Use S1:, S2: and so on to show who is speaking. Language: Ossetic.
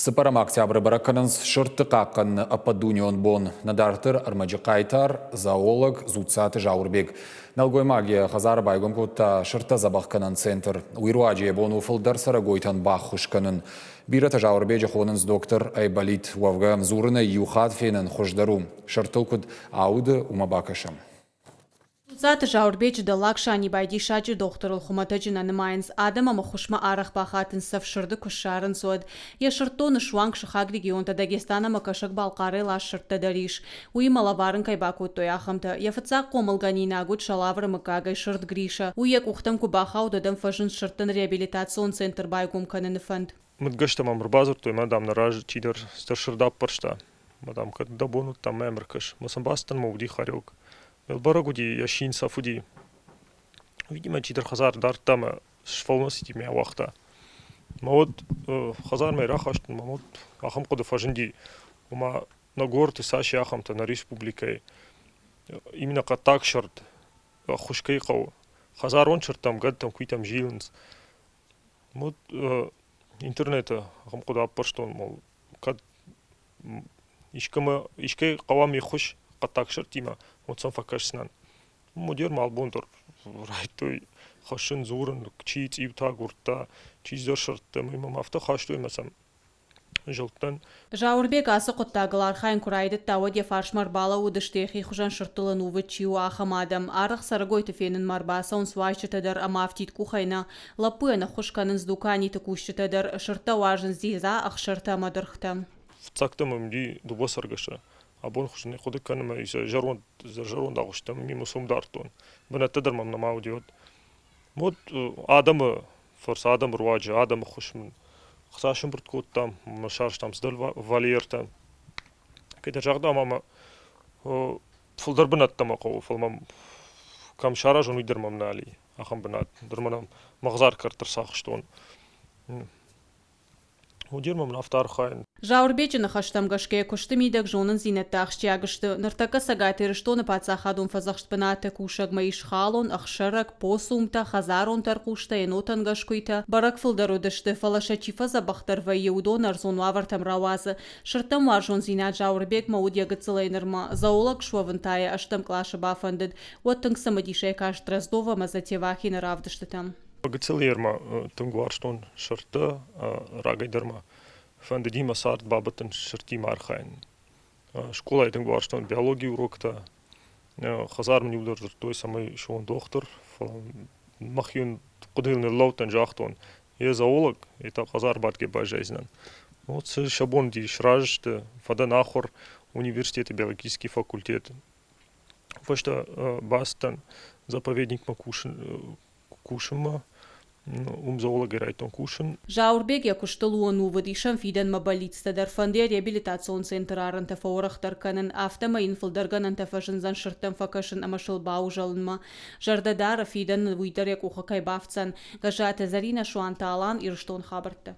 S1: Цыппӕрӕм октябры бӕрӕг кӕнынц сырдты хъахъхъӕныны ӕппӕтдунеон бон. Нӕ дарддӕр ӕрмӕджы хъайтар, зоолог Дзуццаты Зауырбег. Нӕлгоймаг йӕ хӕдзары байгом кодта сырдтӕ дзӕбӕхгӕнӕн центр. Уый руаджы йӕ бон у фылдӕр цӕрӕгойтӕн баххуыс кӕнын. Бирӕтӕ Зауырбеджы хонынц доктор Айболит. Уӕвгӕ, дзурынӕй иу хатт фенын хуыздӕр у. Сырдтыл куыд ауды, уымӕ бакӕсӕм.
S2: Дзуццаты Зауырбеджы дӕллаг Санибайы диссаджы дохтырыл хуымӕтӕджы нӕ нымайынц. Адӕм ӕм ӕххуысмӕ арӕх бахатынц, цӕф сырды куы ссарынц, уӕд. Йӕ сырддоны суанг сыхаг регионтӕ Дагестан ӕмӕ Кӕсӕг-Балхъарӕй ласт сырдтӕ дӕр ис. Уыимӕ лӕвар ын кӕй бакодтой, ахӕмтӕ. Йӕ фыццаг хъомылгӕнинаг уыд сӕлавыры мыггагӕй сырд Гриша. Уый йӕ къухтӕм куы бахауд, уӕд ӕм фӕзынд сырдтӕн реабилитацион центр байгом кӕныны фӕнд.
S3: Мыдгӕстӕ мӕм ӕрбадзырдтой, мӕ, дам, нӕ разы чидӕр цыдӕр сырд аппӕрста. Мӕ, дам, кӕд дӕ бон уыд, дам, мӕм ӕркӕс. Мӕ сын бацыдтӕн мӕ уыди хорек. Бӕрӕг уыди, йӕ син цӕф уыди. Видимо, чидӕр хӕдзар дардта мӕ сфӕлмӕцыди мӕ ауагъта. Мӕ уӕд хӕдзармӕ рахастон, мӕ уӕд ахӕм хъуыды фӕзынди, ома нӕ горӕты цас и ахӕмтӕ нӕ республикӕйы. Именно хъӕддаг сырд ӕххуыс кӕй хъӕуы. Хӕдзарон сырдтӕм, гӕдтӕм, куитӕм зилынц. Вот интернеты ахӕм хъуыды аппӕрстон, мол, кӕд искӕмӕ искӕй хъӕуа ме ххуыс хъӕддаг сырдтимӕ, уӕд сӕм фӕкӕсдзынӕн. Модер ма абон дӕр райдыдтой хӕссын, дзурын, чи цъиутӕ агуырдта, чи цыдӕр сырдтӕ, ӕмӕ мӕм афтӕ хастой ӕмӕ сӕм зылдтӕн.
S2: Зауырбег ацы хъуыддагыл архайын куы райдыдта, уӕд йӕ фарсмӕ ӕрбалӕууыдысты, йӕхи хуызӕн сырдтыл ӕнувыд чи у, ахӕм адӕм. Арӕх цӕрӕгойты фенынмӕ ӕрбацӕуынц уазджытӕ дӕр ӕмӕ афтид къухӕй нӕ. Лӕппуйӕн ӕххуыс кӕнынц дуканиты кусджытӕ дӕр. Сырдтӕ уарзынц дзидза, ӕхсӕртӕ ӕмӕ дыргътӕ.
S3: Фыццагтӕ мӕм уыди дыууӕ цӕргӕсы. Абон хуызӕн хъуыды кӕнын ӕмӕ сӕ зӕронд, зӕронд агъуыстӕм мимусом дардтон. Бынӕттӕ дӕр мӕм нӕма уыди уӕд. Вот адӕмы фӕрцы, адӕмы руаджы, адӕмы ххуыс мын хца сӕмбырд кодтам, сарӕзтам цыдӕр вольертӕ. Кӕддӕр загъта мама, фылдӕр бынӕттӕ мӕ хъӕуы, фӕлӕ мӕм кӕм саразон, уый дӕр мӕм нал и, ахӕм бынат. Ныр мӕнӕ мӕ кӕрт ӕрцахстон. Уыдон мӕм афтӕ архайын.
S2: Зауырбеджы ныхӕстӕм гӕсгӕ, куысты мидӕг зонындзинӕдтӕ ахсджиаг сты. Ныртӕккӕ Цӕгат Ирыстоны паддзахадон фӕдзӕхст бынаты кусӕгмӕ ис халон, ӕхсӕрӕг, посумтӕ, хӕдзарон тӕрхъустӕ, енотӕнгӕс куыйтӕ. Бӕрӕг фылдӕр уыдысты, фӕлӕ сӕ чи фӕдзӕбӕхдӕр вӕййы, уыдон ӕрдзон уавӕртӕм рауадзы. Сырдтӕм уарзондзинад Зауырбегмӕ уыд йӕ гыццылӕй нырмӕ. Зоолог суӕвын та йӕ ӕстӕм къласы бафӕндыд. Уӕд тынг цымыдисӕй каст Дроздов ӕмӕ Затевахины равдыстытӕм.
S3: Гыццыл ма тынг уарзтон сырдтӕ, рагӕй дӕр ма фӕндыди мӕ цард бабӕттын сырдтимӕ архайын. Скъолайы тынг уарзтон биологийы уроктӕ. Хӕдзар мын иу дӕр дзырдтой, цӕмӕй суон дохтыр, фӕлӕ мӕхион хъуыдыйыл ныллӕудтӕн, загътон, йе зоолог, йе та хӕдзар бадгӕ баззайдзынӕн. Вот сӕ бон уыди, сразы сты, фӕдӕн ахуыр университеты биологический факультет. Фӕстӕ бацыдтӕн заповедникмӕ кусын кусынмӕ, уым зоологӕй райдыдтон кусын.
S2: Зауырбег йӕ куыстыл у ӕнувыд, ис ӕм фидӕнмӕ бӕллицтӕ дӕр, фӕнды йӕ реабилитацион центры арӕнтӕ фӕуӕрӕхдӕр кӕнын, афтӕмӕй йын фылдӕр гӕнӕнтӕ фӕзындзӕн сырдтӕм фӕкӕсын ӕмӕ сыл баузӕлынмӕ. Зӕрдӕ дары, фидӕны уый дӕр йӕ къухы кӕй бафтдзӕн. Гӕззаты Зӕринӕ, Суанты Алан, Ирыстон хабӕрттӕ.